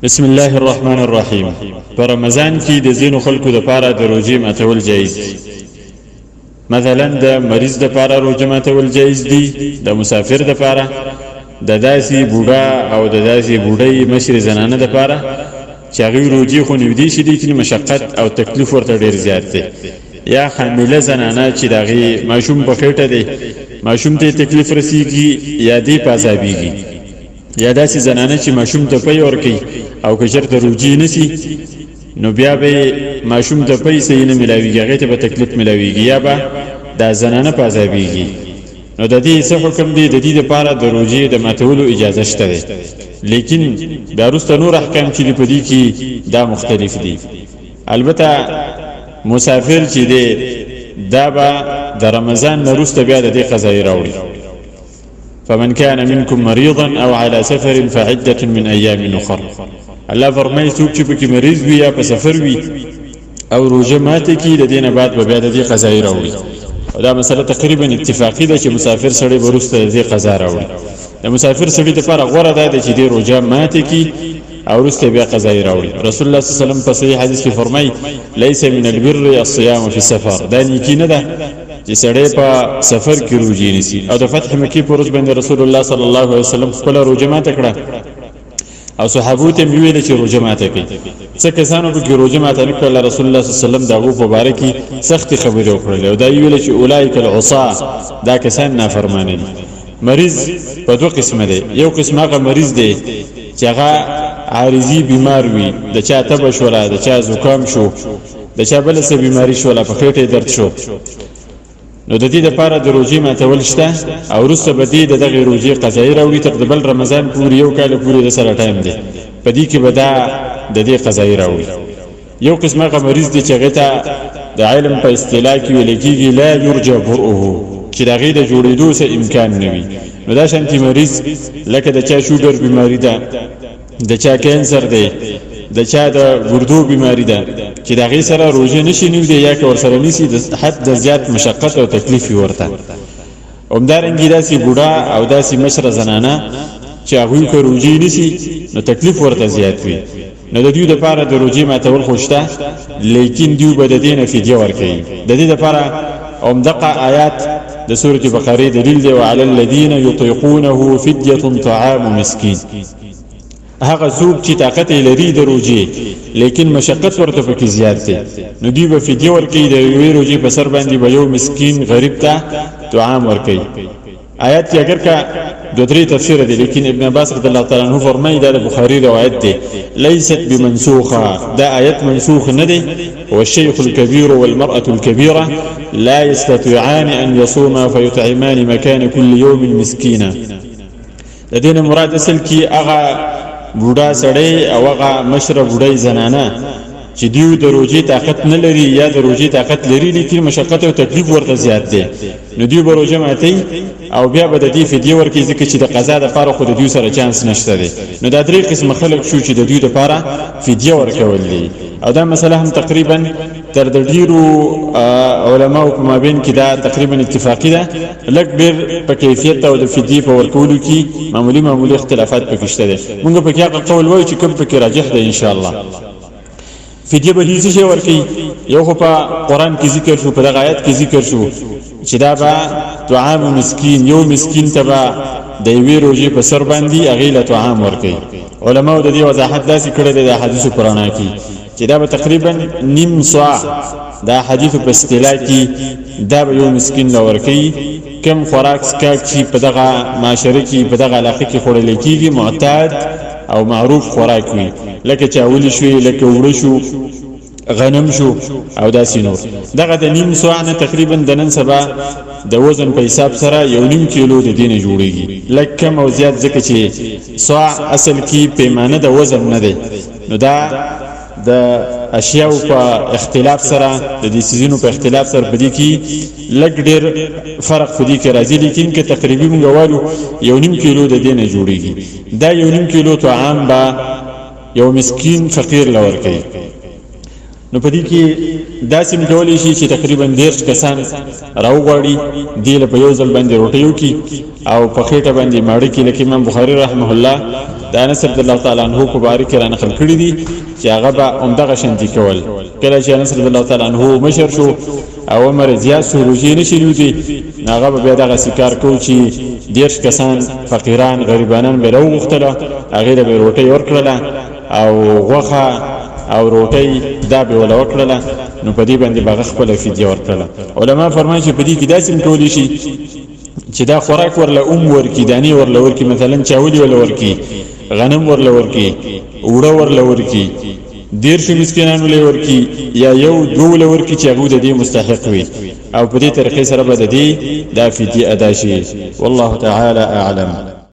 بسم الله الرحمن الرحیم. په رمضان کې د ځینو خلکو دپاره د روژې ماتول جایز دي. مثلا د مریض دپاره روژه ماتول جایز دي، د مسافر دپاره، د داسې بوډا او د داسې بوډۍ مشرې زنانه دپاره چې هغوی روژې خو نیودی شي، لیکن مشقت او تکلیف ورته ډېر زیات دی، یا حامله زنانه چې د هغې ماشوم په خېټه دی، ماشوم ته تکلیف رسیږي یا دی په عذابیږي، یا داسې زنانه چې ماشوم ته پی ورکوي او که چېرته روژې نسی نو بیا به ماشوم ته پی صحیح نه ملاویږي، هغې ته به تکلیف ملاویږي یا به دا زنانه په عذابیږي. نو د دې څه حکم دی؟ د دې لپاره د روژې د ماتولو اجازه شته دی، لیکن بیا وروسته نور احکام چې دي په دې کې دا مختلف دي. البته مسافر چې دی دا به د رمضان نه وروسته بیا د دې قضایي راوړي. فمن كان منكم مريضا او على سفر فعدة من ايام اخر. الله فرمایي څوک چې پکې مریض وي یا په سفر وي او روژه ماته کړي، د دې نه بعد به بیا د دې قضایي راوړي. او دا مسله تقریبا اتفاقي ده چې مسافر سړی به وروسته د دې قضا راوړي. د مسافر سړي دپاره غوره دا ده چې دې روژه ماته کړي او وروسته بیا قضایي راوړي. رسول الله صلی الله علیه وسلم په صحیح حدیث کې فرمایي ليس من البر الصيام في السفر. دا نیکي نه ده چې سړی په سفر کې روژې نیسي. او د فتح مکې په ورځ باندې رسول الله صلی الله علیه وسلم خپله روژه ماته کړه او صحابو ته یې وویل چې روژه ماته کړئ. څه کسانو پکې روژه ماته نه کړله، رسول الله صلی الله علیه وسلم د هغو په باره کې سختې خبرې وکړلې او دا یې وویل چې اولئک العصا، دا کسان نافرمانه دي. مریض په دوه قسمه دی. یو قسم هغه مریض دی چې هغه عارضي بیمار وي، د چا تبه شوله، د چا زکام شو، د چا بله څه بیماري شوله، په خېټه درد شو، نو د دې دپاره د روژې ماتول شته او وروسته به دې د دغې روژې قضایي راوړي تر د بل رمضان پورې، یو کال پورې د سره ټایم دی، په دې کې به دا د دې قضایي راوړي. یو قسم هغه مریض دی چې هغې ته د علم په اصطلاح کې ویل کېږي لا یرجى برؤه، چې د هغې د جوړېدو څه امکان نه وي. نو دا شانتي مریض لکه د چا شوګر بیماري ده، د چا کینسر دی، د چا د ګردو بیماری ده، چې د هغې سره روژه نشي نیولی یا که ورسره نیسي د حد د زیات مشقت او تکلیف وي ورته. همدارنګې داسې بوډا او داسې مشره زنانه چې هغوی که روژې نیسي نو تکلیف ورته زیات وي، نو د دوی دپاره د روژې ماتول خو شته، لیکن دوی به د دې نه فدیه ورکوي. د دې دپاره همدغه آیات د سورة بقرې دلیل دی، وعلى الذین یطیقونه فدیة طعام مسکین. هغه څوک چې طاقت یې لري د روژې لیکن مشقت ورته پکې زیات دی، نو دوی به فدیه ورکوي. د یوې روژې په سر باندې به یو مسکین غریب ته طعام ورکوي. آیات کې اگر که دو درې تفسیر دی، لیکن ابن عباس رضی الله تعالی عنہ فرمایي، دا د بخاری روایت دی، لیست بمنسوخه، دا آیت منسوخ نه دی. والشيخ الكبير والمرأة الكبيرة لا يستطيعان أن يصوما فيطعمان مكان كل يوم مسكينا. د دې نه مراد اصل کې هغه بوډا سړی او هغه مشره بوډۍ زنانه چې دیو د روژې طاقت نه لري یا د روژې طاقت لري لیکن مشقت او تکلیف ورته زیات دی، نو دوی به روژه ماتوي او بیا به د دې فدیه ورکوي، ځکه چې د قضا دپاره خو د دوی سره چانس نشته دی. نو دا درې قسمه خلک شو چې د دوی دپاره فدیه ورکول دي. او دا مسله هم تقریبا تر د ډیرو علماو په مابین کې دا تقریبا اتفاقي ده، لږ ډیر په کیفیت او د فدیې په ورکولو کې معمولي معمولي اختلافات پکې شته دی. مونږ پکې هغه قول وایو چې کوم پکې راجح دی ان شاء الله. فدیه به دوی څه شی ورکوي؟ یو خو په قرآن کې ذکر شو، په دغه آیت کې ذکر شو چې دا به طعام مسکین، یو مسکین ته به د یوې روژې په سر باندې هغې له طعام ورکوي. علماو د دې وضاحت داسې کړی دی د حدیثو په رڼا کې چې دا به تقریبا نیم صاع، دا حدیث په اصطلاح کې دا به یو مسکین له ورکوي، کم خوراک څښاک چې په دغه معاشره کې په دغه علاقه کې خوړل کېږي، معتاد او معروف خوراک وي، لکه چاولي شوې، لکه اوړه شو، غنم شو او داسې نور. دغه د نیم صاع نه تقریبا د نن سبا د وزن په حساب سره یو نیم کیلو د دې نه جوړیږي، لږ کم او زیات، ځکه چې صاع اصل کې پیمانه د وزن نه دی، نو دا د اشیاو په اختلاف سره د دې سیزونو په اختلاف سره په دې کې لږ ډېر فرق په دې کې راځي، لیکن که تقریبي موږ والو یو نیم کیلو د دې نه جوړیږي. دا یو نیم کیلو طعام به یو مسکین فقیر له ورکوي. نو په دې کې داسې هم کولی شي چې تقریبا 30 کسان راوغواړي، دې له په یو ځل باندې روټۍ وکړي او په خېټه باندې ماړه کړي، لکه امام بخاري رحمه الله د انس رضی الله تعالی عنه په باره کې را نقل کړي دي چې هغه به همدغه شانتي کول. کله چې انس رضی الله تعالی عنه مشر شو او عمر زیات شو، روژې نشي نیولی، نو هغه به بیا دغسې کار کو چې 30 کسان فقیران غریبانان به راوغوښتله، هغې له به یې روټۍ ورکړله او غوښه او روټۍ دا به وله وکړله، نو په دې باندې به هغه خپله فدیه ورکړله. علما فرمایي چې په دې کې داسې هم کولی شي چې دا خوراک ورله ورکي، دانې ورله ورکي، مثلا چاولي ورله ورکي، غنم ورله ورکي، اوړه ورله ورکي، 30 مسکینانو له ورکي یا یو دوه له ورکي چې هغه د دې مستحق وي، او په دې طریقې سره به د دې دا فدیه ادا شي. والله تعالی اعلم.